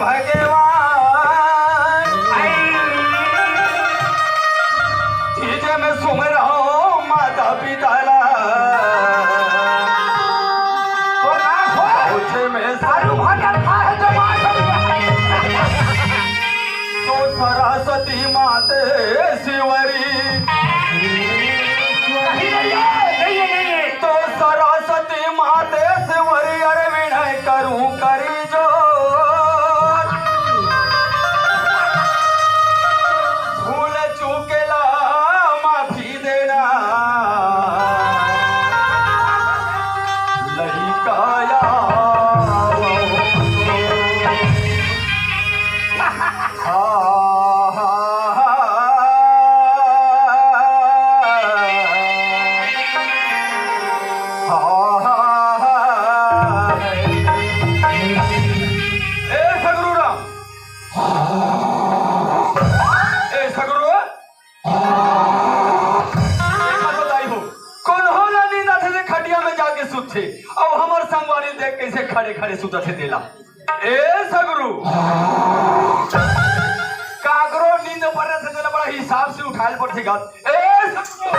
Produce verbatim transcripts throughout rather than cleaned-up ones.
भगवान, तीजे में सुमरहूं माता पिता ला। तो ना हो। सोचे में दारू भजन खाए तो मार तो सरस्वती माते शिवरी। नहीं, नहीं है, नहीं है, नहीं है। तो सरस्वती माते शिवरी अरे विनय करूं करी जो। भूल चूकेला माफी देना। लइका या ए सगरू राम, ए सगरू, देखा तो दाई हो, कोनो ला नींद आथे ते खटिया में जाके सुतथे, अउ हमर संगवारी देख कइसे खड़े खड़े सुतथे तेला। ए सगरू, काकरो नींद पड़े से तेला बड़ा हिसाब से उठाए ल पड़थे गा। ए सगरू,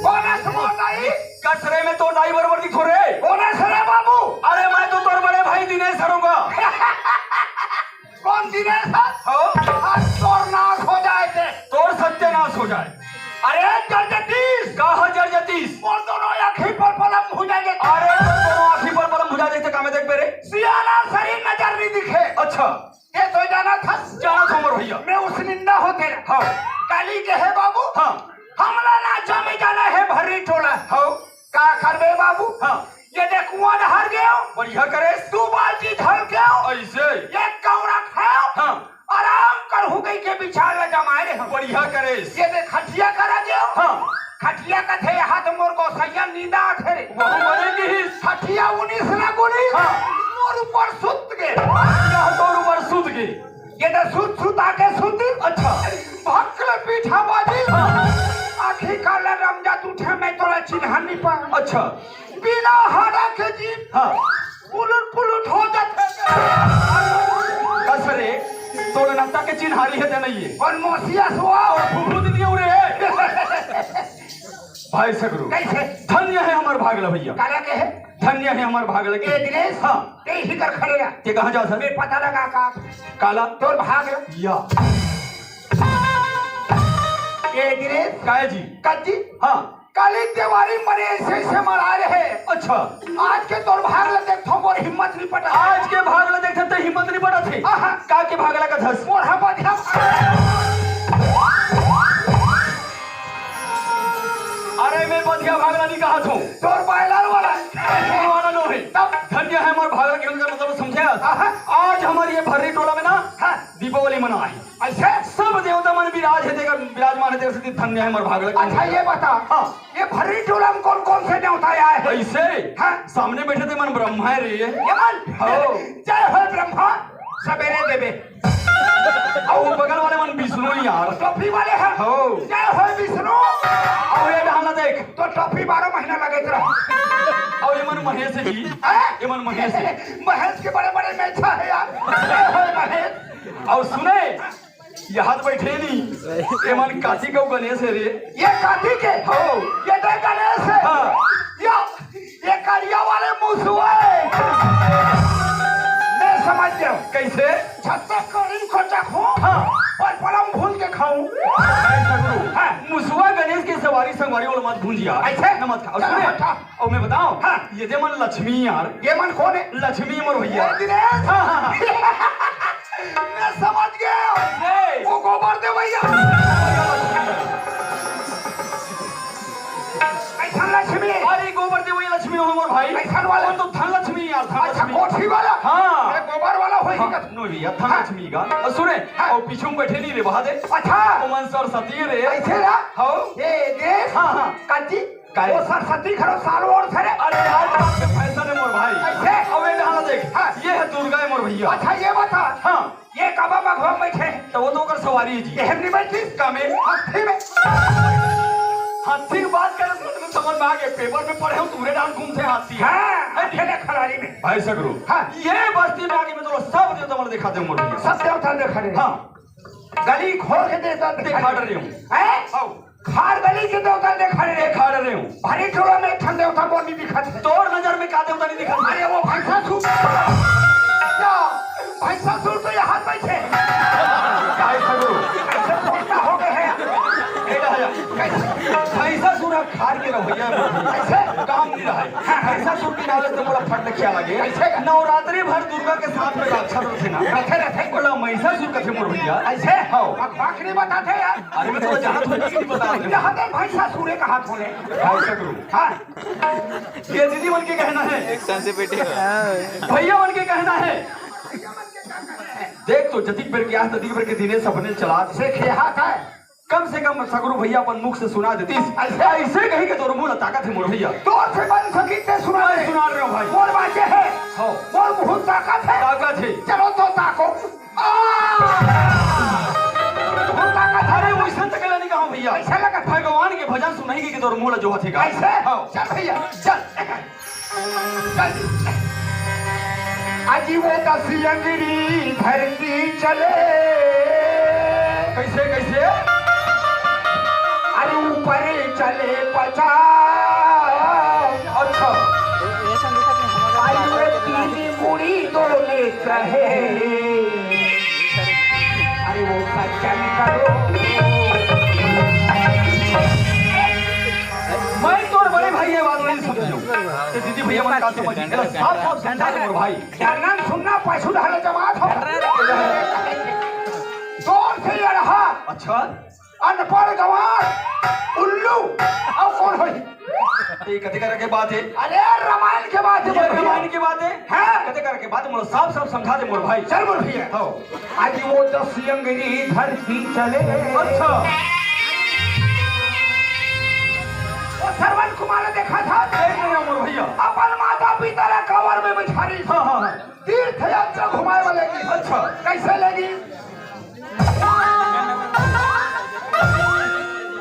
कोन हस मोर दाई? कसरे में तोर दाई बरोबर दिखो रे। कोन हस रे बाबू? अरे मैं तो तोर बड़े भाई दिनेश हरंगा। कोन दिनेश हस? हो? आज तोर नाश हो जाए ते। तोर सत्यानाश हो जाए। अरे जरजतीस। का हो जरजतीस? मोर दोनों आँखी पर बलम भुजा देथे। अरे तोर दोनों आँखी पर बलम भुजा देथे, का में देखबे रे? सियाना सरी नजर नहीं दिखे। अच्छा। ये तो जानत हस। जानत हंव मोर भइया। मैं उस निंदा होथे ना। हाँ। काली के हे बाबू। हाँ। हमला नाचा में जाना हे भर्री टोला। हाँ। का करबे बाबू? हाँ। ये दे कुआं डहर गेंव। बढ़िया करेस। दू बाल्टी धर गेंव। अइसे? एक कौड़ा खाएंव। हाँ। आराम करहूं कहिके बिचार ल जमाए रेहेंव। बढ़िया करेस। ये दे खटिया करा गेंव। हाँ। खटिया कथे, "यहाँ तो मोर गोसइया नींदा आथे रे।" वहू बने किहिस। खटिया उनिस ना गुनिस। हाँ। मोर ऊपर सुत गे। यहाँ तोर ऊपर सुत गे। ये तो सुत सुत आके सुत। अच्छा। भक्कल पीठा बाजी। हाँ। आँखी काला रमजात उठे, मैं तोला चिन्हा नहीं पाएंव। अच्छा। बिना हाड़ा के जीभ हाँ। पुलुट पुलुट हो जाथे। कस रे, तोर नत्ता के चिन्हारी हे ते नहीं हे। अउ मोसिया सुआ। अउ फुफुद नहीं हो रे। भाई सगरू। कइसे? धन्य हे हमर भाग ल भइया। काला के हे? धन्य हे हमर भाग ल। ए दिनेश, हाँ। ते इही कर खड़े रह। ते कहाँ जाथस? मैं पता लगा का। काला? तोर भाग ल। या। ए दिनेश। काय जी? कज्जी? हाँ। काली देवारी मरे अइसे अइसे मरा रहे। अच्छा। आज के तोर भाग ल देखथंव, मोर हिम्मत नहीं पटा। आज के भाग ल देखथंव त हिम्मत नहीं पटथे। आहा। का के भाग ल कथस? मोर हा बधिया। अरे मैं बधिया भाग ल नहीं कहत हंव। तोर बायलर वाला। बायलर वाला नो हे। तब? धन्य हे हमर भाग ल, कहूं का मतलब समझे? आहा। आज हमर ये भर्री टोला में ना हाँ। दीपावली मनाही। अइसे? सब देवता मन विराज हे, तेकर विराजमान हे, तेकर सेती धन्य हे हमर भाग ल। अच्छा, ये बता। हाँ। ये भर्री टोला में कौन कौन से देवता आए हे? अइसे? हाँ। सामने बइठे ते मन ब्रह्मा हे रे। ये मन? हो। जय हो ब्रह्मा, सबेरे देबे। अउ वो बगल वाले मन विष्णु यार। टोपी वाले हे? हो। जय हो विष्णु। अउ ये डहन देख। तोर टोपी बारह महीना लगे तेरा। अउ ये मन महेश जी। हाँ? ये मन महेश जी। महेश के बड़े बड़े मेछा हे यार। जय हो महेश। अउ सुने, यहाँ तो बइठे नहीं, ये मन कार्तिक अउ गणेश हे रे। ये कार्तिक हे? हो। ये तो गणेश हे। हाँ। या, ये करिया वाले मुसुआ हे। मैं समझ गेंव। कइसे? छत्ता करीन को चखूं, हाँ। पर पलम भूंज के खाऊं। ऐसा गुरु। हाँ। मुसुआ गणेश के सवारी संगवारी वाला मत भूंजिया। अइसे? न मत खा। अउ चल, सुने, मत खा। अउ मैं बतावं, हाँ। ये दे मन लक्ष्मी यार। ये मन कोन हे? लक्ष्मी मोर भइया। ए दिनेश। हाँ, हाँ, हाँ। मैं समझ गेंव। नहीं। वो गोबर देवइया। कइसन लक्ष्मी? अरे गोबर देवइया लक्ष्मी हो मोर भाई। कइसन वाला? वो तो धन लक्ष्मी यार, धन अच्छा, लक्ष्मी। कोठी वाला? हाँ। अरे गोबर वाला होही हाँ, का? नो भइया, धन हाँ। लक्ष्मी का। अउ सुने, हाँ। अउ पीछू में बइठे नहीं रे, बहा दे। अच्छा। वो मन सरस्वती रे। अइसे ला? हाँ। ए, देख। हाँ, हाँ। काजी। काय? वो सरस्वती खरो साल ओढ़ थे रे। अरे यार, बाप के फैशन हे मोर भाई। अइसे? अउ ये डहन देख। हाँ। ये हे दुर्गा हे मोर भइया। अच्छा, ये बता। हाँ। ये काबर मघवा में बइठे? त वो तो ओकर सवारी हे जी। ये हम नहीं बइठिस? का में? हाथी में। हाथी के बात करे सुन, तो समझ में आ गे। पेपर में पढ़े हंव, टूरे डहन घूमथे हाथी। हाँ। हे, खेले खलारी में। भाई सगरू, हाँ। ये बस्ती में आके मैं तोला सब देवता मन दिखा दे मोर भैया। सब देवता दिखा दे। हाँ। गली खोल के देवता दिखा दिखा दे। रहे हूँ। हैं? हाँ। खार गली के देवता दिखा दे। दिखा रहे हूँ। भारी टोला में एक ठन देवता मोर नहीं दिखा दे। तोर नजर में का देवता नहीं दिखा दे? अरे वो भैंसासुर। क्या? भैंसासुर तो यहाँ बैठे। भाई सगरू। ऐसे घोषणा हो गए हैं। ए राजा, कैसे? भैंसासुर खार के रहो भैया। कैसे? काम नहीं रहा है। भैंसासुर के नाम से बड़ा फट क्या लगे। कैसे? नवरात्रि भर दुर्गा के साथ में रक्षा रखे ना। रखे, रखे। बोला महिषासुर कथे मोर भैया। ऐसे? हाँ। अब आखिरी बताते यार। अरे मैं तो जानत हूँ, नहीं बता रहे। यहाँ तो भैंसासुर का हाथ होले। भाई सगरू। हाँ। ये दीदी मन के कहना है। एक सन से बेटे। भैया मन के कहना है। देख तो जतिक बेर के आज, ततिक बेर के दिने सपने चला। से खेहा था। कम से कम सगरू भैया अपन मुख से सुना देतिस। ऐसे? ऐसे कही के तोर मुंह ला ताकत है मोर भैया। तोर से बन सकी ते सुना मैं दे। सुना रहे हो भाई। मोर बाजे है। हाँ। मोर मुंह ताकत है। ताकत है। चलो तो ताको। आ! मुंह ताकत है। अरे वैसे तक नहीं कहा भैया। ऐसा लगा। भगवान के भजन सुनाई के तोर मुंह ला जो हथे का। ऐसे? हाँ। चल भैया, चल। अजी वो दस अंगरी धरती चले। कैसे, कैसे? अरे ऊपर चले पचास। अच्छा। अरे वो तीन मुड़ी दो नेत्र है। अरे वो सज्जन करो। मैं तोर बड़े भाई ये बात नहीं समझ। ए दीदी भैया मन का समझ, एला साफ साफ समझा दे मोर भाई। जानना सुनना पशु धन जमात हो। जोर से ये रहा। अच्छा। अनपढ़ गंवार, उल्लू, अउ कौन होही? ये कते करके बात है? अरे रामायण के बात है, ये बोल भैया। रामायण के बात है? हाँ। कते करके बात है, मोर साफ साफ समझा दे मोर भाई। चल मोर भैया। हाँ। आज वो दस अंगरी धरती चले। अच्छा। वो श्रवण कुमार देखा था? देख रहे हो मोर भैया। अपन माता पिता ला कवर में बिठारी। हाँ, हाँ, हाँ। तीर्थ यात्रा घुमाए वाले की। अच्छा। कैसे लेगी?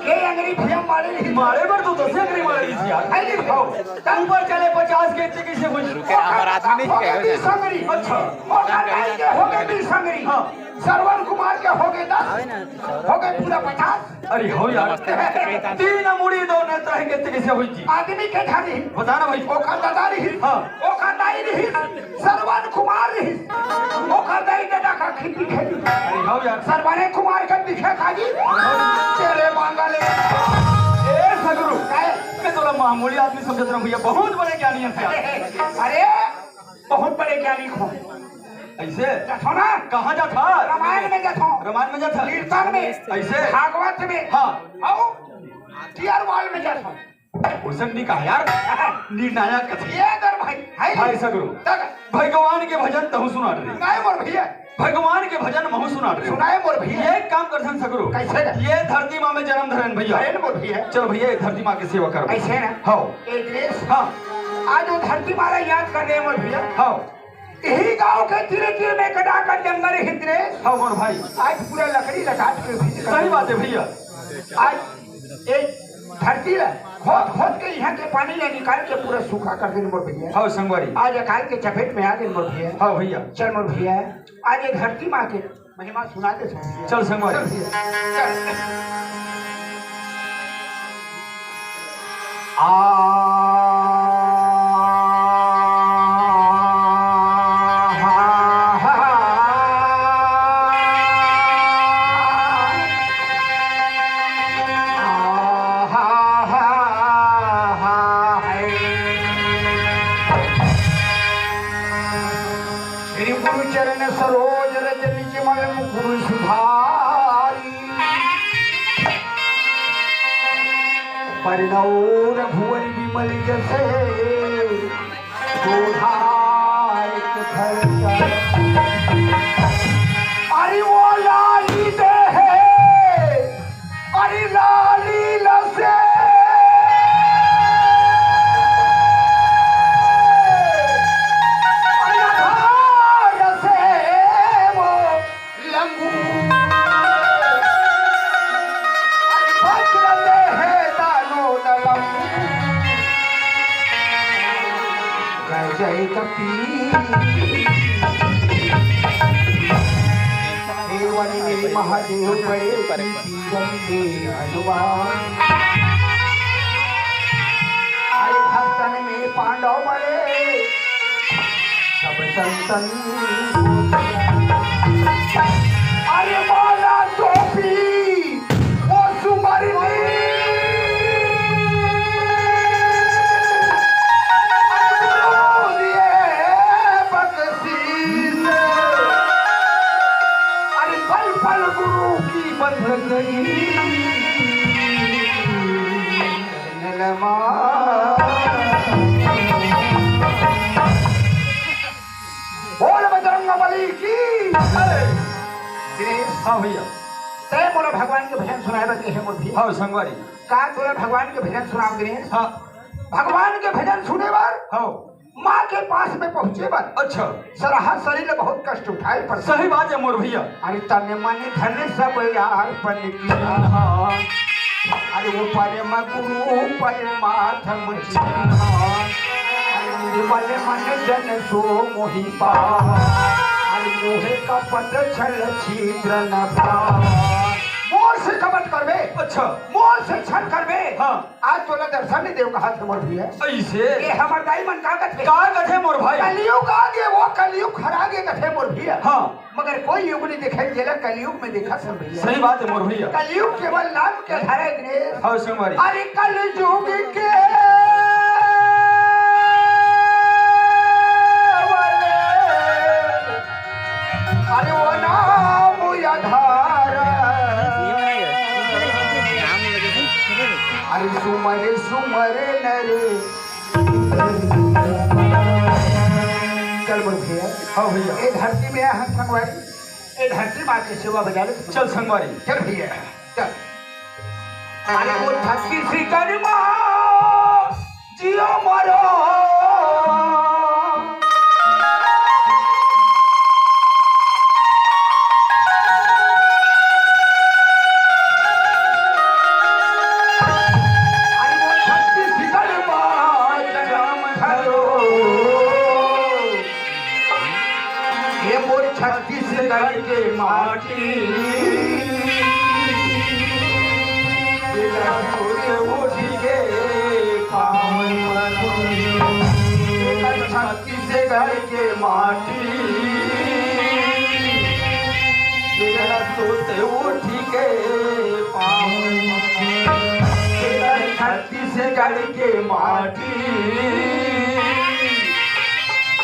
के अंगरी भैया मारे नहीं। मारे बर तो दस अंगरी मारे नहीं यार। है नहीं? हाँ। ऊपर चले पचास के इतने कैसे हुई? रुके, हमारा आदमी नहीं हो गए कहेगा। बीस अंगरी। अच्छा। और कटाई के हो गए बीस अंगरी। हाँ। श्रवण कुमार के हो गए दस, हो गए पूरा पचास। अरे हो यार, तीन मुड़ी दो नेत्र है, कहते कैसे हुई जी? आदमी के घर ही। बता ना भाई। ओकर दादा रही। हाँ। ओकर दाई रही। श्रवण कुमार रही। ओकर दाई दादा का खेती खेती। अरे हो यार। श्रवण कुमार का दिखे खाजी। तेरे मांगले। ए सगरू। काय? मैं तोला मामूली आदमी समझत रहूं भैया, बहुत बड़े ज्ञानी है यार। अरे बहुत बड़े ज्ञानी हो। ऐसे? जथो ना? कहाँ जथा? रामायण में जथो। रामायण में जथा? कीर्तन में। ऐसे? भागवत में। हाँ। आओ। टीयर वाल में जथो। उसन नहीं कहा यार। निर्णायक कथी। ये दर भाई। है भाई नहीं? सगरू। तक। भगवान के भजन तहु सुना रहे। नहीं मोर भैया। भगवान के भजन महू सुना रहे। सुनाए मोर भैया। ये काम करथन सगरू। कैसे ना? ये धरती माँ में जन्म धरन भैया। अरे मोर भैया। चल भैया, ये धरती माँ की सेवा कर। ऐसे ना? हाँ। ए दिनेश, हाँ। आज वो धरती मारा याद कर रहे हैं मोर भैया। हाँ। यही गांव के तीरे तीर में कटा का जंगल है दिनेश। हाँ मोर भाई। आज पूरा लकड़ी लटाट के भी निकल सही बात है भैया। आज एक धरती ला खोद खोद के यहाँ के पानी ला निकाल के पूरा सूखा कर देन मोर भैया। हाँ संगवारी। आज अकाल के चपेट में आ गए मोर भैया। हाँ भैया। चल मोर भैया, आज ये धरती माँ के महिमा सुना दे सकती है। चल संगवारी। चल भैया, चल। आ श्री गुरु चरण सरोज रज निज मल मुकुर सुधारी। परिणौ रघुवर विमल जसे गोधायक फल। अरे वो लाली दे है, अरे लाली लसे, अरे धार से वो लंबू। अरे वज्र देह दानो दलम। जय कपी। हे वन में महादेव बड़े, पीरन के हनुमान। अरे भक्तन में पांडव बड़े, सब संतन। अरे माला टोपी, ओ सुमरनी। अरे बख्शीश। अरे पल पल गुरु की बंदगी। नरमा। बोल बजरंग बली की। दिनेश। हाँ भैया। तैं मोला भगवान के भजन सुनाए बर कहे मोर भैया। हाँ संगवारी। का तोला भगवान के भजन सुनाव दिनेश? हाँ। भगवान के भजन सुने बर हाँ। माँ के पास में पहुँचे बर अच्छा। सरहा सरी ले बहुत कष्ट उठाए पड़थे। सही बात हे मोर भैया। अरे तन मन धन सब अर्पण किया। हाँ। अरे वो परम गुरु परमात्म चिन्हा। अरे निर्मल मन जन सो मोहि पावा। अरे मोहे कपट छल छिद्र न भावा। मोर से कपट करबे। अच्छा। मोर से छल करबे। हाँ। आज तोला दर्शन नइ देव कहाथे मोर भैया। अइसे? ये हमर दाई मन का कथे? का कथे मोर भाई? कलयुग आ गे, वो कलयुग हरा गे कथे मोर भैया। हाँ। मगर कोई युग नइ देखे जेला कलयुग में देखत हन भैया। सही बात हे मोर भैया। कलयुग केवल नाम के हरे दिनेश। हाँ संगवारी। अरे कलयुग के अरे वो नाम आधार। अरे सुमर सुमर नर। चल मोर भैया। हाँ भैया। ए धरती में आहन संगवारी। ए धरती माँ के सेवा बजा ले। चल संगवारी। चल भैया। चल। अरे वो छत्तीसगढ़ माँ जियो मरो। अरे वो छत्तीसगढ़ माँ जनम धरो। ये मोर छत्तीसगढ़ के माटी। तेरा छोरे उठ के पावन छत्तीसगढ़ के माटी। तेरा सोते उठ के पावन छत्तीसगढ़ के माटी।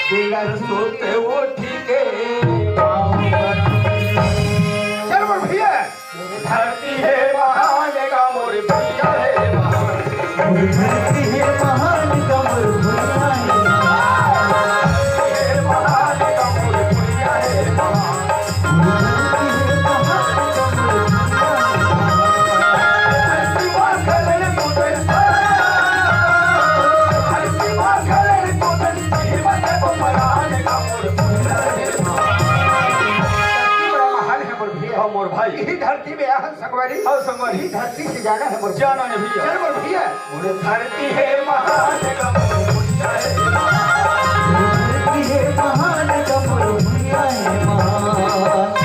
तेरा सोते उठ के पावन। चल मोर भैया। धरती हे महान का मोर भैया हे महान। मोर धरती हे महान का मोर भैया हे महान। हे महान का मोर भैया हे महान। मोर धरती हे महान का मोर भैया हे महान। धरती माँ खलन कुदन। धरती माँ खलन कुदन। जीवन को मरान का मोर भैया हे महान। धरती बड़ा महान हे मोर भैया। हाँ मोर भाई। यही धरती में आहन संगवारी। हाँ, संगवारी। यही धरती से जाना हे मोर भैया। जाना हे भैया। चल मोर भैया। मोर धरती हे महान का मोर भैया हे महान। मोर धरती हे महान का मोर भैया हे महान।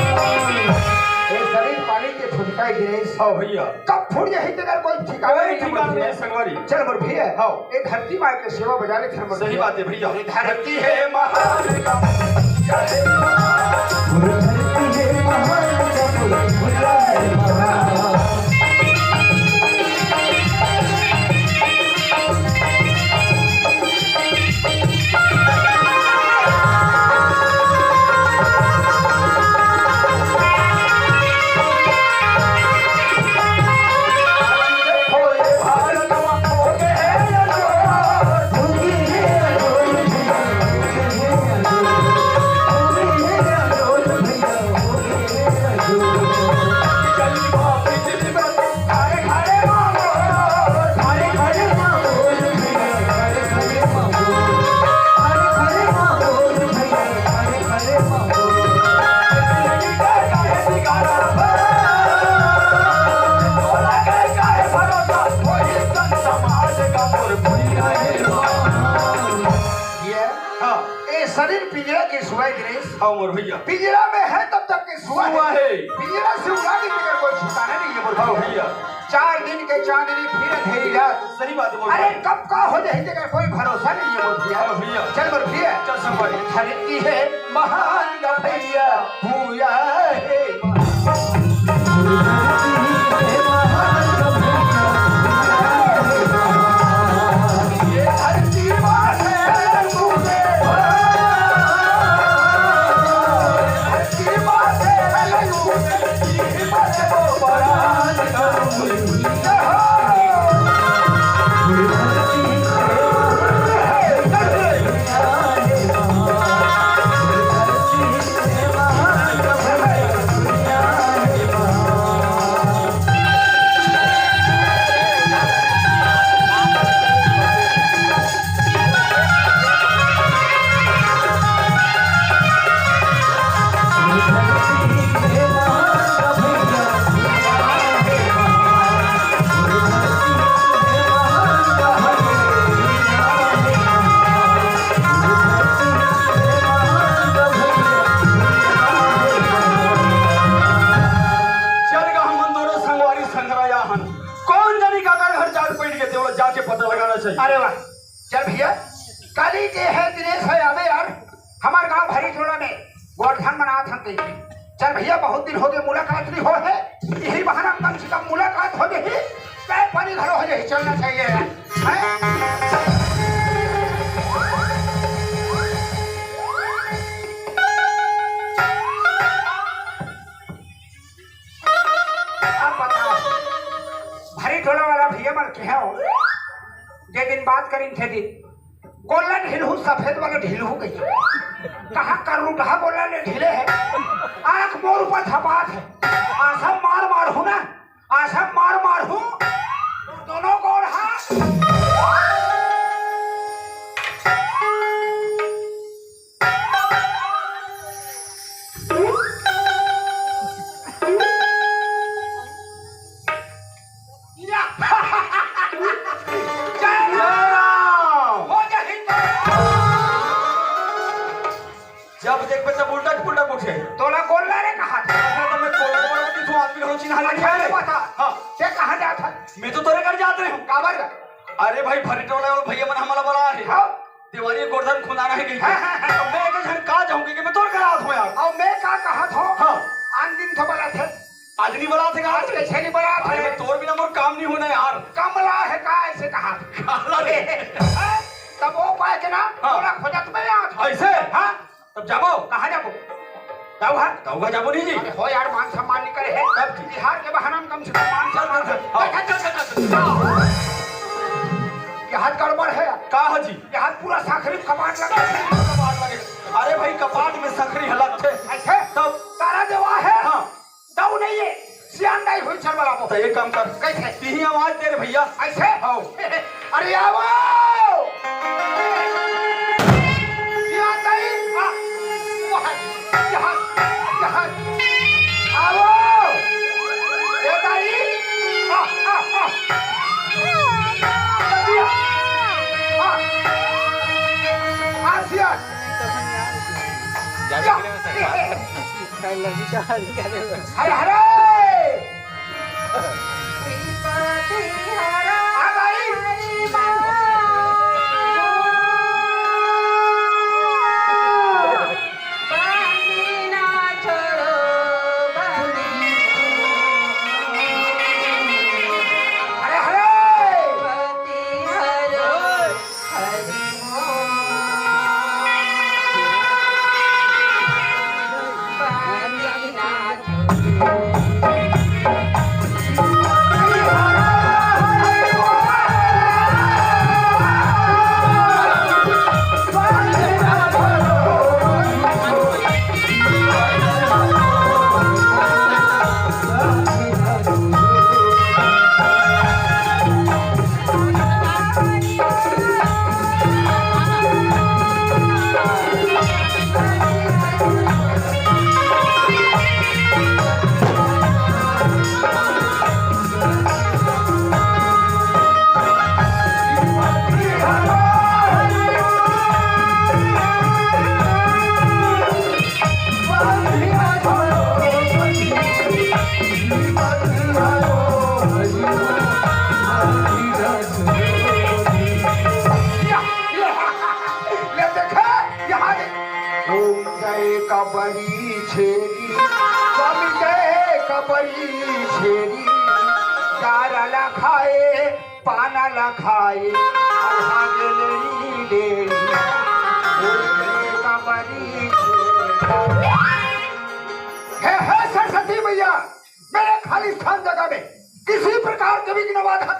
ये शरीर पानी के फुटकाई गिरे। हाँ भैया। कब फूट जाही तेकर कोई ठिकाना कोई नहीं, ठिकाना मोर नहीं, भैया। संगवारी। चल मोर भैया। हाँ। ए धरती माँ के सेवा बजा ले, चल मोर सही भैया। बात हे भैया। ए धरती हे महान का। मोर धरती हे महान का, मोर भैया हे महान। सुआ है दिनेश। हाँ मोर भैया। पिंजरा में है तब तक के सुआ सुआ है। है। पिंजरा से उड़ा के तेकर कोई ठिकाना नहीं है मोर हाँ भैया। भैया। चार दिन के चांदनी फिर अंधेरी रात। सही बात है मोर अरे भैया। कब का हो जाए तेकर कोई भरोसा नहीं है मोर भैया। हाँ भैया। चल मोर भैया। चल संगवारी। धरती है महान का भैया, भूया है। चल गा हमन दोनों संगवारी संघरा आए हन। कौन जानी काकर घर जाके बैठ गे, तेला जाके पता लगाना चाहिए। अरे वाह, चल भैया, काली के है दिनेश है, आवे यार, हमार गांव भरी टोला में गोवर्धन मनात हन कहिके। चल भैया, बहुत दिन हो गए मुलाकात नहीं हो है, यही बहाना कम से कम मुलाकात हो जाही, चाय पानी घलो हो जाही, चलना चाहिए यार। हैं? अब बताओ, भरी टोला वाला भैया मन के हो, जे दिन बात करिन थे दिन, गोल्ला ढिलहू, सफेद वाला ढिलहू कहिके। कहाँ का रूठा गोल्ला ले ढीले है, आँख मोर ऊपर थपात है, आसा मार मार हूँ ना, आसा मार मार हूँ, दोनों गोड़ हाथ। जब देखबे तब उल्टा पुल्टा उठे। तोला गोल्ला रे कहा था। तो मैं गोल्ला वाला भी तू आदमी घलो चिन्हा अच्छा, नहीं ये बता। हाँ। ते कहाँ जात है? मैं तो तोरे घर जात रहे हूँ। काबर? अरे भाई, भरी टोला वाला भैया मन हमला बलाय हे। हाँ। देवारी गोवर्धन खुंदाना है कहिके। हाँ, हाँ, हाँ। तो मैं एक झन का जाहूँ कहिके मैं तोर करा आत हूँ यार। अउ मैं का कहत हूँ? हाँ। आन दिन तो बलाथे। आज नहीं बलाथे का? आज कैसे नहीं बलाथे? अरे मैं तोर बिना मोर काम नहीं होना यार। कमला है का ऐसे कहा? काला रे। हाँ? तब वो पाए के ना, हाँ। थोड़ा खोजत में आत हूँ। ऐसे? हाँ। तब जाबो? कहाँ जाबो? दऊ घर? दऊ घर जाबो नहीं जी। अरे हो यार, मान सम्मान नहीं करे है। तब जी। तिहार के बहाना में कम से कम मान सम्मान। चल, चल, चल। हाँ। चल, चल, चल, चल। ये हाथ गड़बड़ है। का है जी? ये हाथ पूरा साखरी में कपाट लगा है। कपाट लगे। अरे भाई, कपाट में साखरी है लगथे। अच्छा। तब? तारा देवा है। हाँ। दऊ नहीं है। सियान दाई हुई चल बलाबो। तो एक काम कर। कैसे? तिही आवाज दे रे भैया। ऐसे? आओ। अरे आओ। सियान दाई, आ, वो है, यहाँ, यहाँ। आओ। ए दाई, आ, आ, आ। आ, आ, सियान। जावे के लिए बस। हरे हरे। आ गई। हरे हरे। कबरी छेरी, स्वामी जय कबरी छेरी, चारा ला खाए, पाना ला खाए, और भागे लेरी लेरी, बोले कबरी छेरी। हे, हे सरस्वती मैया, मेरे खालिस्तान जगह में किसी प्रकार के विघ्न बाधा।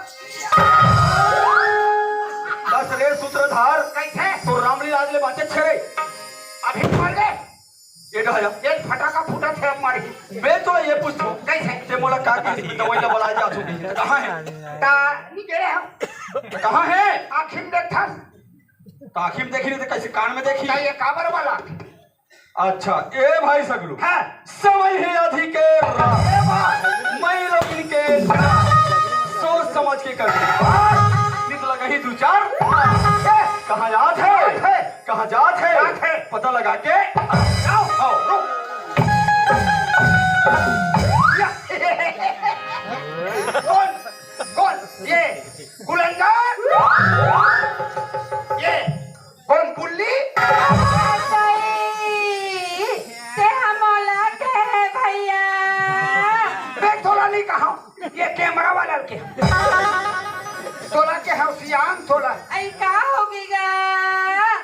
बस रे सूत्रधार, कैसे? तो रामलीला आज ले बाँचे छे रे। अभी मर गए। ये डहर जा। एक फटाका फूटा थे अब मारी। मैं तो ये पूछथों। कैसे? ते मोला का की इसमें दवाई ला बला जा तू। कहाँ है? ता नहीं गे रहे हम। कहाँ है? आँखी में देखा। तो आँखी में देखी नहीं तो कैसे कान में देखी? ता ये काबर वाला? अच्छा, ए भाई सगलू। हाँ। समय है अधिकेरा। ए भाई। मैं लोग इनके सोच समझ के कर। नित लगही दू चार। कहाँ जात है? कहाँ जात है? पता लगा के। आओ, आओ, रुक। कौन? कौन? ये कुलंदर? ये कौन बुल्ली? दाई, तेहा मोला कहे भैया। देख तोला नहीं कहा, ये कैमरा वाला के। तोला के हौसियान तोला। अई का होगे गा?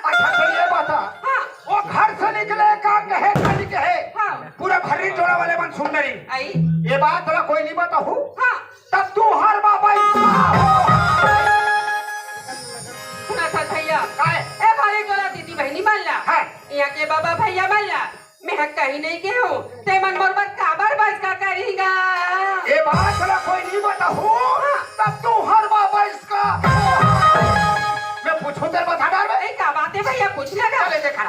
अच्छा तो ये बता, हाँ। वो घर से निकले का कहे का नहीं कहे? हाँ। पूरे भर्री टोला वाले मन सुन रही। अई। ये बात तोला कोई नहीं बताहू? हाँ। तब तू हर बाबा इसका हो। सुना था भैया। काय? ए भारी टोला दीदी बहनी मन ला। हाँ। यहाँ के बाबा भैया मन ला। मैं ह कहीं नहीं के हूँ। ते मन मोर बर काबर बस का करेगा? ए बात ला कोई नहीं बताहू। हाँ। तब तू हर बाबा इसका। मैं पूछूं तेरे बता डार में। ए, का बात है भैया, पूछ ना का? चले देखा।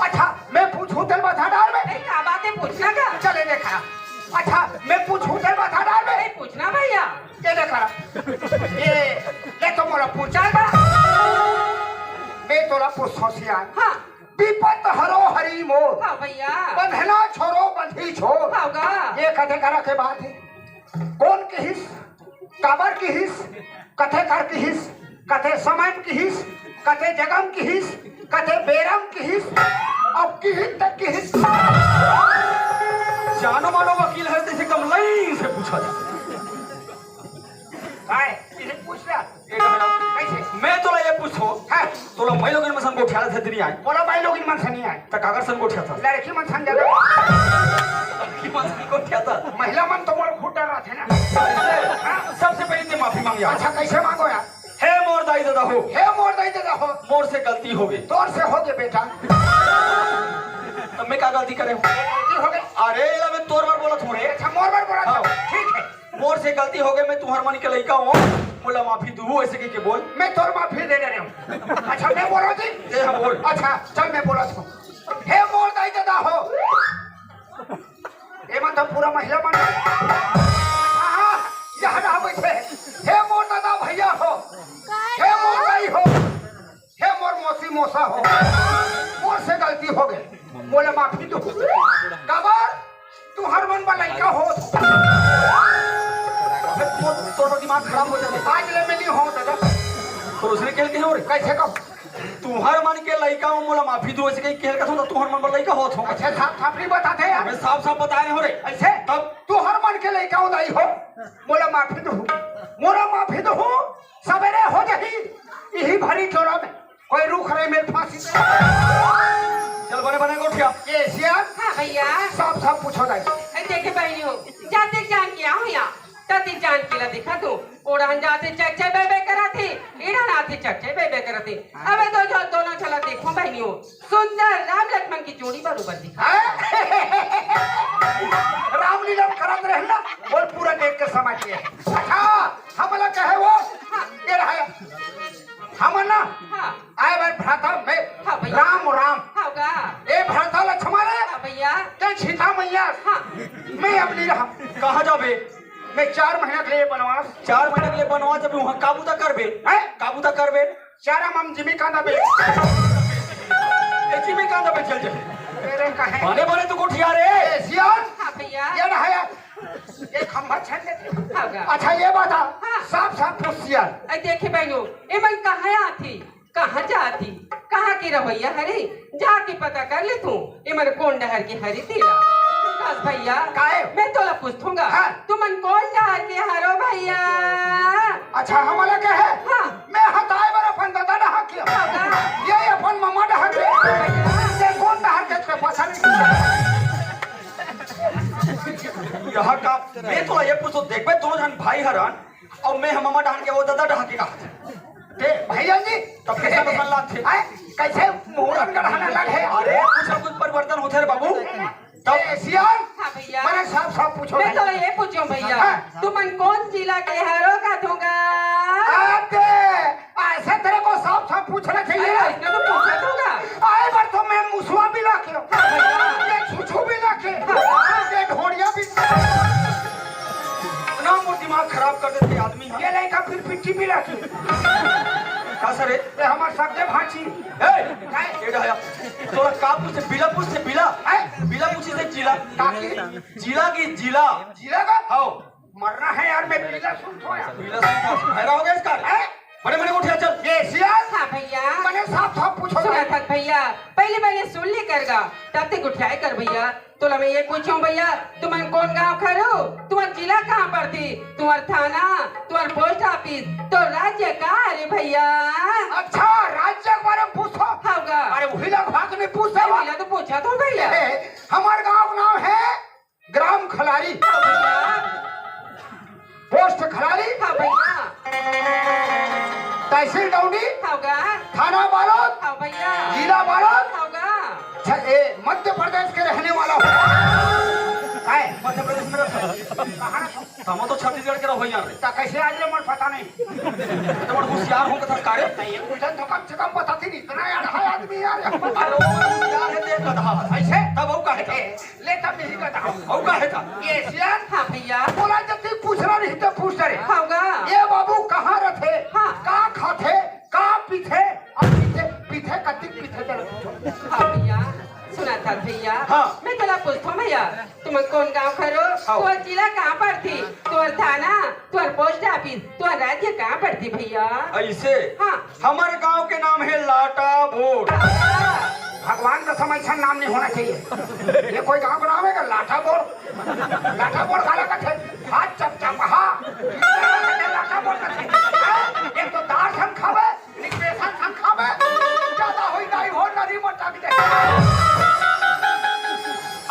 अच्छा, मैं पूछूं तेरे बता डार में। ए, का बात है, पूछ ना का? चले देखा। अच्छा, मैं पूछूं तेरे बता डार में। ए, पूछ ना भैया। ये देखा। ये, ये तो मोला पूछा था। मैं तोला पूछथों सियान। हाँ। विपत हरो हरि मोर। हाँ भैया। बंधना छोरो बंधी छोर। हाँ गा। ये कथे करा के बात है। कौन किहिस? काबर किहिस? कथे कर किहिस? कथे समय किहिस? कथे जगम किहिस? कथे बेरम किहिस? और किहिस तक किहिस? जानो मानो वकील है, तो इसे एकदम लाइन से पूछा जाए। काय? इसे पूछ ले। ए, कैसे? मैं तोला ये पूछथों, हाँ। तोला माई लोगन मन सन गोठियाथस कि नहीं आय? मोला माई लोगन मन सन नहीं आय। त काकर सन गोठियाथस? लड़की मन सन ज्यादा। लड़की मन सन गोठियाथस। महिला मन तो मोर खूटा रथे ना। हाँ। सबसे पहले ते माफी मांग यार। अच्छा, कैसे मांगों यार? हे मोर दाई ददा हो। हे मोर दाई ददा हो। मोर से गलती होगे। तोर से होगे बेटा। त मैं का गलती करे हूँ? गलती होगे। अरे, एला मैं तोर बर बोलत हूँ रे। अच्छा, मोर बर बोलत हूँ। हाँ। ठीक है। मोर से गलती होगे, मैं तुंहर मन के लइका हूँ, मोला माफी दुहू, ऐसे कहिके बोल। मैं तोर माफी दे दे रहे हूँ। अच्छा, मैं बोलूँ जी? ते हाँ बोल। अच्छा, चल मैं बोलत हूँ। हे मोर दाई ददा हो, एमा तो पूरा महिला मन। हाँ, यहाँ ना बैठे। हे मोर दादा भैया हो, हे मोर दाई हो, हे मोर मौसी मौसा हो, मोर से गलती होगे, मोला माफी दो। काबर? तुंहर मन बर लइका होत। तोर, तोर दिमाग खराब हो जाथे। आज ले मिली हो दादा। तो उसने खेल के हो रे? कैसे कहो? तुंहर मन के लइका हो, मोला माफी दो, ऐसे कहिके खेल का तो तुंहर मन बर लइका होत हो। अच्छा, साफ साफ नहीं बताथे यार। मैं साफ साफ बताए हो रे। ऐसे? तब? तुंहर मन के लइका हो दाई हो, मोला माफी दो। मोला माफी दो। सबेरे हो जाही, इही भरी टोरा में कोई रूख रहे मेरे फांसी पे। चल बने बने गोठिया। ए सियान, हाँ भैया। सब, सब पूछो दाई। ए, देखे बहनी हो, जाते जान के आओ यहाँ, तते जान के ला देखा तू। ओढ़न जाते चकचे बे बे करा थे, एढ़न आते चकचे बे बे करा थे। अबे दो जो, दोनों चला देखो बहनी हो, सुंदर राम लक्ष्मण की जोड़ी बरोबर दिखा। हैं? रामलीला में करत रहे ना, बोल पूरा देख के समझ गए। अच्छा, हमला कहे वो, हाँ। ये रहा। हम ना, हाँ। आए भाई भ्राता में, हाँ भैया। राम राम। हाँ गा। ए भ्राता लक्ष्मण रे। हाँ भैया। ते सीता मैया। हाँ। मैं अब नहीं रहा। कहाँ जाबे? मैं चार महीना के लिए बनवास। चार महीना के लिए बनवास, जब वहाँ काबू तक करबे। हैं? काबू तक करबे। चारा मम जिमी कांदा पे। ए जिमी कांदा पे चल जाए। तेरे कहे। बने बने तू गोठिया रे। ए सियान। हाँ भैया। ये ना है यार। ये खंभा छन लेते। हाँ गा। अच्छा ये बता। हाँ। साफ साफ पूछ सियान। ए देखे बहनों, ए मन कहाँ आती, कहाँ जाती, कहाँ के रहवइया हरे, जाके पता कर ले तू, एमन कोन डहर के हरे तेला। बस भइया, काहे? मैं तोला पूछथों गा, हाँ। तुमन कोन डहर के हरो भइया? अच्छा, हमला कहे? हाँ। मैं हताय बर अपन ददा डहर के। हाँ, हाँ। ये अपन ममा डहर के। भइया। ते कोन डहर के, ते पता नहीं। यहाँ का, मैं तो ये पूछो, देख बे, दोनों झन भाई हरन, अउ मैं ह ममा डहर के, वो ददा डहर के कहा। ते भइया जी, तब कैसे बसन लाथे? आए, कैसे मुहूर्त गढ़ाना लग है? अरे, कुछ ना कुछ परिवर्तन होथे रे बाबू। तब ए, सियान, हाँ भइया। मैंने साफ साफ पूछो मैं भाई। तो ये पूछो भइया, हाँ। तुमन कोन जिला के हरो कथों गा? अबे, ऐसे तेरे को साफ साफ पूछना चाहिए अरे, ना। इसने तो पूछा तो गा। आए बार तो मैं मुसवा भी लाके, हाँ भइया। ये छुछू भी लाके, हाँ। ये ढोड़िया भी। इतना मोर दिमाग खराब कर देथे आदमी ह। ये लइका फिर पिट्ठी भी लाके। का सर? ये हमर सबके भांची। ए, काय? ये डहया। तोला का पूछे? बिला पूछे, बिला। हैं? बिला पूछे से जिला। काकी? जिला की जिला। जिला का? हाँ। मरना है यार, मैं बिला सुनथों यार। बिला सुनथों, भैरा हो गया इसका। हैं? बड़े बड़े उठिया चल। ये सियान। हाँ भइया। मैंने साफ साफ पूछो सुना भाई। था भइया, पहले पहले सुन ले कर गा, तब ते गुठियाए कर भइया। तोला मैं ये पूछों भइया, तुमन कोन गांव के हरो? तुम्हर जिला कहाँ पड़थे? तुम्हर थाना, तुम्हर पोस्ट ऑफिस, तोर राज्य का हरे भइया? अच्छा, राज्य के बारे में पूछो। हाँ गा। अरे, वही ला भाग नहीं पूछे अरे, वा। भइया तो पूछा तो भइया। ए, हमर गांव के नाम है ग्राम खलारी, हाँ भइया। पोस्ट खलारी, हाँ भइया। तहसील डौंडी, हाँ गा। थाना बालोद, हाँ भइया। जिला बालोद। हाँ गा। छ-, ए, मध्य प्रदेश के रहने वाला हूँ। काय? मध्य प्रदेश में रहता हूँ। कहाँ रहता हूँ? हम तो छत्तीसगढ़ के रहो यार। तो कैसे आज ले मन पता नहीं? तो बड़ होशियार हो कथा कारे। नहीं, ये उधर तो कम से कम पता थी नहीं, इतना यार है आदमी यार। अरे वो होशियार है, देख गधा। ऐसे? तब वो काहे था? ए, ले तब यही गधा। वो काहे था? ये सियान। हाँ भइया। बोला जब तक पूछना नहीं तो पूछ डरे। हाँ गा। ये बाबू कहाँ रथे? हाँ। का खाथे? का पीथे? अब पीथे, पीथे कतिक पीथे चलो पूछो। हाँ भइया, सुना था भइया। हाँ। मैं तोला पूछथों भइया, तुमन कोन गांव के हरो? हाँ। तोर जिला कहाँ पड़थे? तोर थाना, तोर पोस्ट ऑफिस, तोर राज्य कहाँ पड़थे भइया? ऐसे? हाँ। हमर गांव के नाम है लाटा बोर। भगवान का समय से नाम नहीं होना चाहिए। ये कोई गांव का नाम है क्या? लाटा बोर? लाटा बोर काला कथे? हाथ चप चप, हाँ। लाटा बोर कथे। हाँ? एक तो दार संग खावे, एक बेसन संग खावे। ज्यादा होई दाई हो, नरी मोटा भी दे।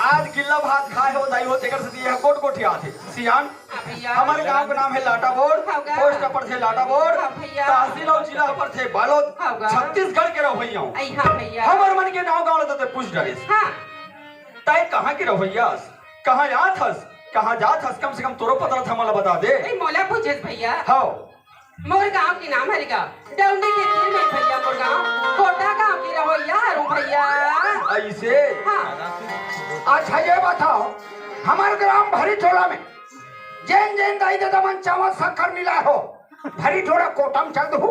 आज गिल्ला भात खाए हो दाई हो, तेकर से ये गोट गोटिया आथे। सियान, हाँ भइया। हमर गांव के नाम है लाटाबोर, हाँ गा। पोस्ट पड़थे लाटाबोर, हाँ भइया। तहसील अउ जिला पड़थे बालोद, हाँ गा। छत्तीसगढ़ के रहवइया हूँ। आई हाँ भइया। हमर मन के नाव गाँव ल तो ते पूछ डारिस। हाँ। तैं कहाँ के रहवइया हस? कहाँ आत हस? कहाँ जात हस? कम से कम तोरो पता रथे, मोला बता दे। नहीं, मोला पूछेस भइया। हाँ। मोर गांव के नाम हरे गा डौंडी के तीर में भइया मोर गांव, कोटा गांव के रहवइया हरंव भइया। ऐसे? हाँ। अच्छा ये बताओ, हमर ग्राम भरी टोला में जेन जेन दाई ददा मन चावल शक्कर मिलाए हो, भरी टोला कोटा में चल दहू।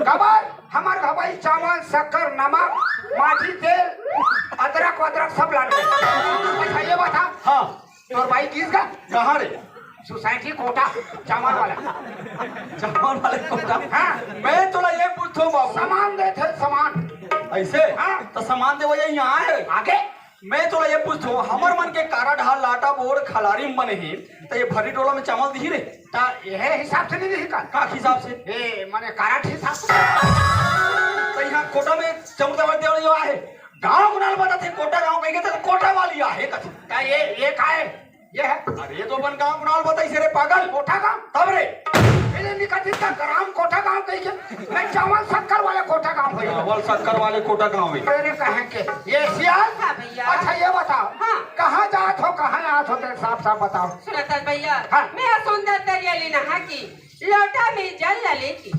काबर हमर घर भाई चावल शक्कर नमक माटी तेल अदरक वदरक सब लान दे। अच्छा ये बता, हाँ। तोर भाई गिस गा? कहाँ रे? सोसाइटी कोटा, चावल वाला। चावल वाले कोटा? हाँ। मैं तोला ये पूछथों बाबू। सामान देथे, सामान। ऐसे? हाँ। तो सामान देवइया यहाँ हे। आगे? मैं तोला ये पूछथों, हमर मन के कारड हा लाटाबोर खलारी मन ही, तो ये भरी टोला में चावल दिही रे? तो ये हिसाब से नहीं दिही का? का हिसाब से? ए, माने कारड हिसाब से। तो यहाँ कोटा में चावल देवइया हे। गांव के नाव ल बताथे, कोटा गांव कहिके, त कोटा वाली आहे कथे। त ये, ये का हे? ये हे? अरे, ये तो अपन गांव के नाव ल बताइस रे पागल। कोटा गांव? तब रे। पहले निकलती था ग्राम कोटा गांव कहिके। मैं चावल शक्कर वाले कोटा गांव हे। चावल शक्कर वाले कोटा गांव हे। अरे, कहे के? ये सियान? हाँ भइया। अच्छा, ये बताओ। हाँ। कहाँ जात हो, कहाँ आत हो, तेरे साफ साफ बताओ। सुनत हस भइया, हाँ। मैं ह सुंदर तरिया ले नहा के लोटा में जल ला लेके।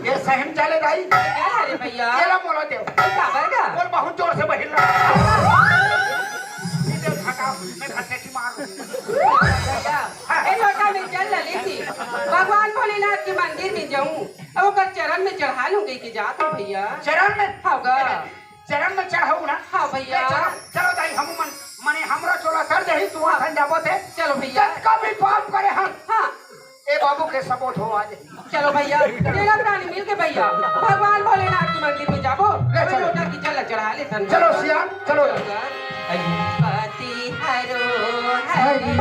ये सही में जल हे दाई? जल हरे भइया। ये ला मोला देव। काबर गा? बोल बहुत जोर से बहिर रहा। ये देव फटा, मैं फटने की मार। भइया, ए लोटा में जल ला लेके भगवान भोलेनाथ के मंदिर में जाहूं, अउ ओकर चरण में चढ़ा लूं कहिके जात हंव भइया। चरण में? हाँ गा। चरण में चढ़ाहू ना? हाँ भइया। ए, चलो, चलो दाई, हम मन, मने हमरो चोला सर जाही, तू असन जाबो ते। चलो भइया। जतका भी पाप करे हन, हाँ। ए बाबू के सबोध हो आज। चलो भैया, तेरा प्राणी मिल के भैया, भगवान भोलेनाथ के मंदिर में जाबो, ले अभी चलो। लोटा की जल चढ़ा ले सन। चलो सियान, चलो। पति हरो हरि।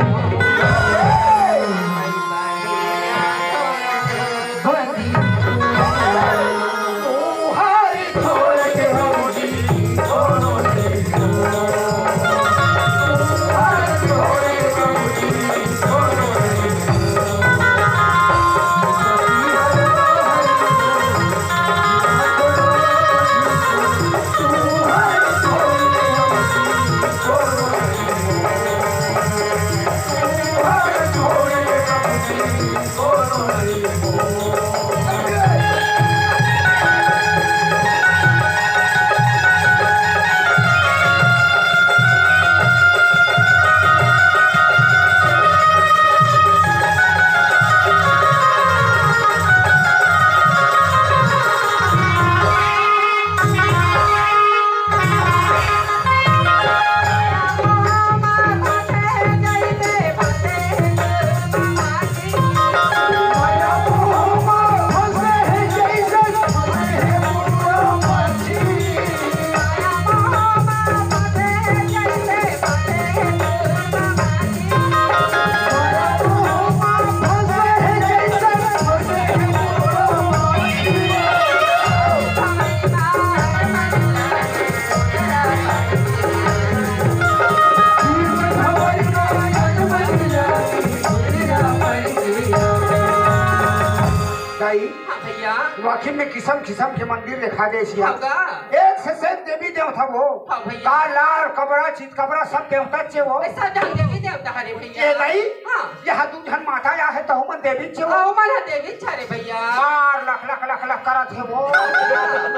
दाई, हाँ भैया। वाकई में किसम किसम के मंदिर दिखा दे सिया। हाँ गा। एक से एक देवी देवता वो। हाँ भैया। काला और कबरा, चितकबरा सब देवता चे वो। ऐसा ढंग देवी देवता हरे भैया। ये दाई? हाँ। ये दू झन माता या है तो मन देवी चे वो। हाँ, मन देवी छारे भैया। मार लख लख लख लख करत है वो।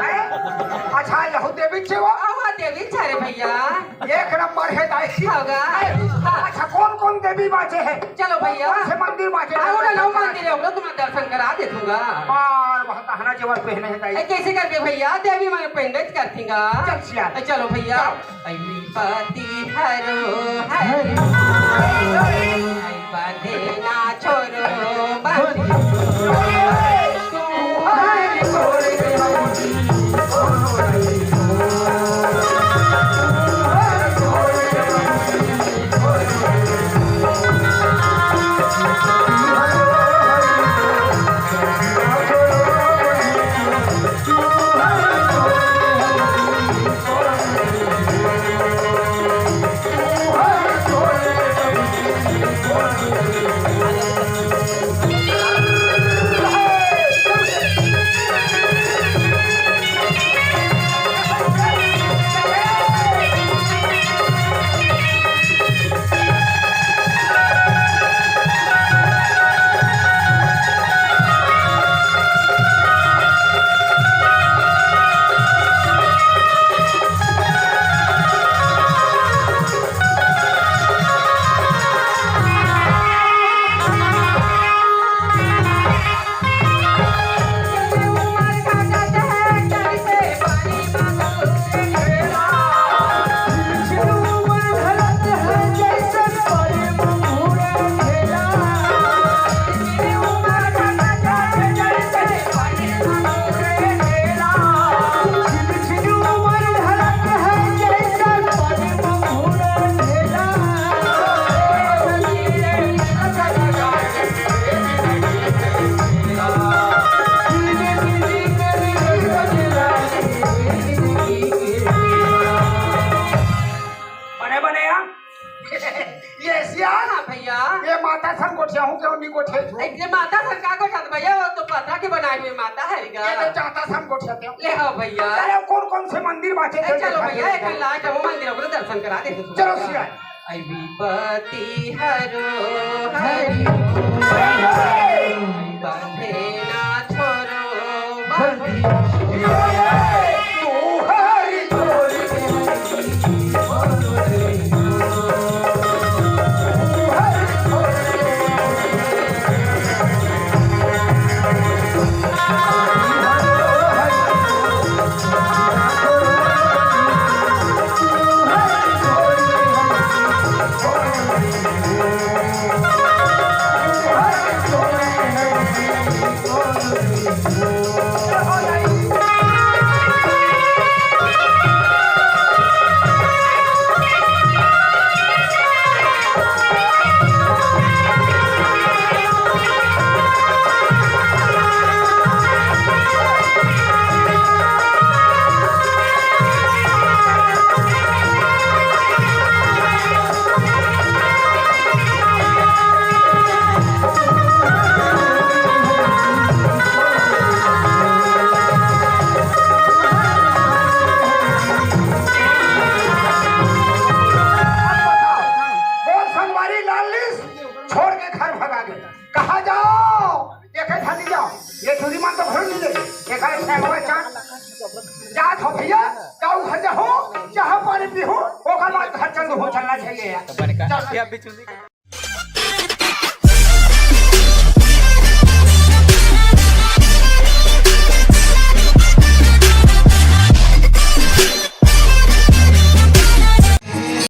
हैं? अच्छा, यहू देवी चे वो? हाँ, देवी छारे भैया। एक नंबर है दाई। हाँ गा। अच्छा, कौन कौन देवी बाचे है? चलो भैया। कौन से मंदिर बाचे है? आओ ना, नौ मंदिर है, ओकरो तुम दर्शन करा दे दूंगा। और वह गहना जेवर पहने हैं दाई। ए, कैसे करबे भैया? देवी मन पहनबे करतीगा। चल सिया। ए, चलो भैया। चलो। ऐ विपत्ति हरो हरि। ऐ बंधे ना छोरो बंधे। बने बने यार। ये सियान। हाँ भैया। ये माता संग गोठिया हूँ, क्यों नहीं गोठे तू? ऐसे माता संग का गोठा भैया, वो तो पत्थर के बनाए हुए माता है गा। ये तो चाहता संग गोठिया क्यों? ले हाँ भैया। अरे कौन कौन से मंदिर बाचे ए, थे चलो देखा भैया, के एक लास्ट हम मंदिर को दर्शन करा दे। चलो सियान। ऐ विपत्ति हरो हरि। बंधे ना छोरो बंधे। बोल, संगवारी लालिस छोड़ के घर भगा गे। कहाँ जाओ? देखे खाली जाओ। ये चूड़ी मन तो घर मिले। देखा है छह हुआ चार। जात हो भैया, जाओ घर जाओ, चाह पानी पीहू, ओकर बाद घर चल दो, चलना चाहिए यार। चल।